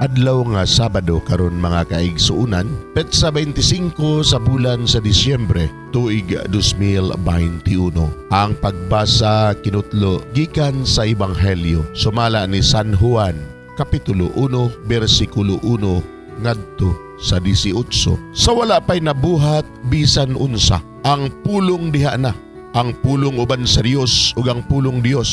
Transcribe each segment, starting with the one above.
Adlaw nga Sabado karon, mga kaigsuunan, petsa 25 sa bulan sa Disyembre, tuig 2021. Ang pagbasa kinutlo gikan sa Ebanghelyo sumala ni San Juan, Kapitulo 1, bersikulo 1 ngadto sa 18. Sa wala pa'y nabuhat bisan unsa, ang Pulong diha na. Ang Pulong uban sa Dios ug ang Pulong Dios.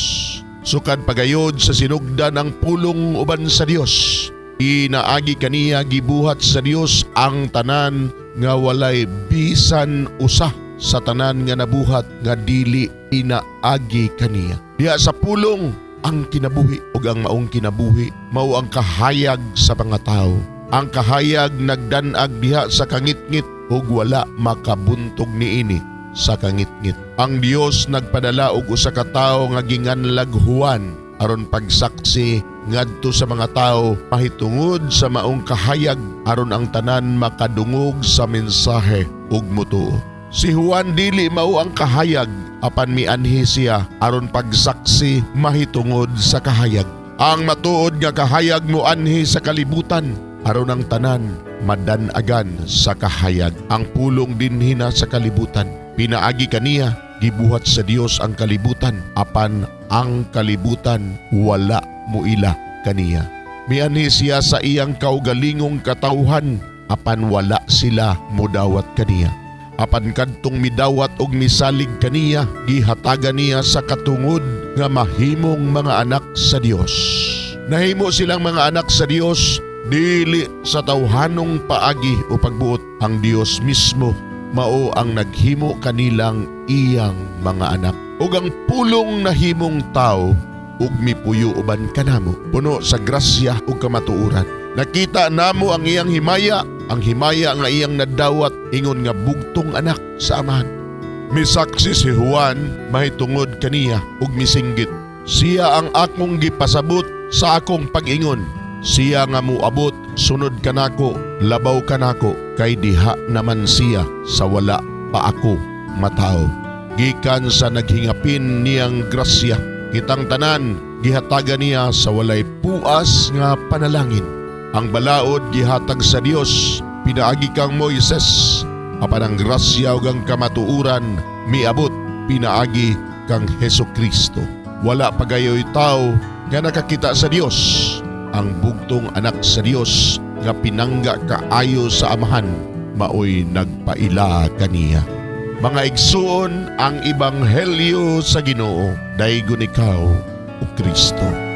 Sukad pagayod sa sinugdan ang Pulong uban sa Dios. Pinaagi kaniya gibuhat sa Dios ang tanan nga walay bisan usa sa tanan nga nabuhat nga dili pinaagi kaniya. Diha sa Pulong ang kinabuhi, ug ang maong kinabuhi mao ang kahayag sa mga tawo. Ang kahayag nagdan-ag diha sa kangitngit ug wala makabuntog niini sa kangitngit. Ang Dios nagpadala og usa ka tawo nga ginganlag Juan aron pagsaksi ngadto sa mga tawo mahitungod sa maong kahayag, aron ang tanan makadungog sa mensahe ug mutuo. Si Juan dili mao ang kahayag, apan mianhi siya aron pagsaksi mahitungod sa kahayag. Ang matuod nga kahayag moanhi sa kalibutan aron ang tanan madanagan sa kahayag. Ang Pulong dinhi na sa kalibutan. Pinaagi kaniya gibuhat sa Dios ang kalibutan, apan ang kalibutan wala muila kaniya. Mianhi siya sa iyang kaugalingong katawhan, apan wala sila modawat kaniya. Apan kadtong midawat og misalig kaniya, gihatagan niya sa katungod nga mahimong mga anak sa Dios. Nahimo silang mga anak sa Dios dili sa tawhanong paagi o pagbuot. Ang Dios mismo mao ang naghimo kanilang iyang mga anak. Ug ang Pulong nahimong tao ug mipuyo uban kanamo, puno sa grasya ug kamatuoran. Nakita namo ang iyang himaya, ang himaya nga iyang nadawat ingon nga bugtong anak sa Amahan. Misaksi si Juan mahitungod kaniya ug misinggit, "Siya ang akong gipasabot sa akong pag-ingon: Siya nga muabot sunod kanako labaw kanako, kay diha naman siya sa wala pa ako matawo." Gikan sa naghingapin niyang grasya, kitang tanan gihatagan niya sa walay puas nga panalangin. Ang balaod gihatag sa Dios pinaagi kang Moises, apan ang grasya ug ang kamatuoran miabot pinaagi kang Hesus Kristo. Wala pa gayoy tao nga nakakita sa Dios. Ang bugtong anak sa Dios nga pinangga kaayo sa Amahan maoy nagpaila kaniya. Mga igsuon, ang ebanghelyo sa Ginoo. Daygon ikaw, o Kristo.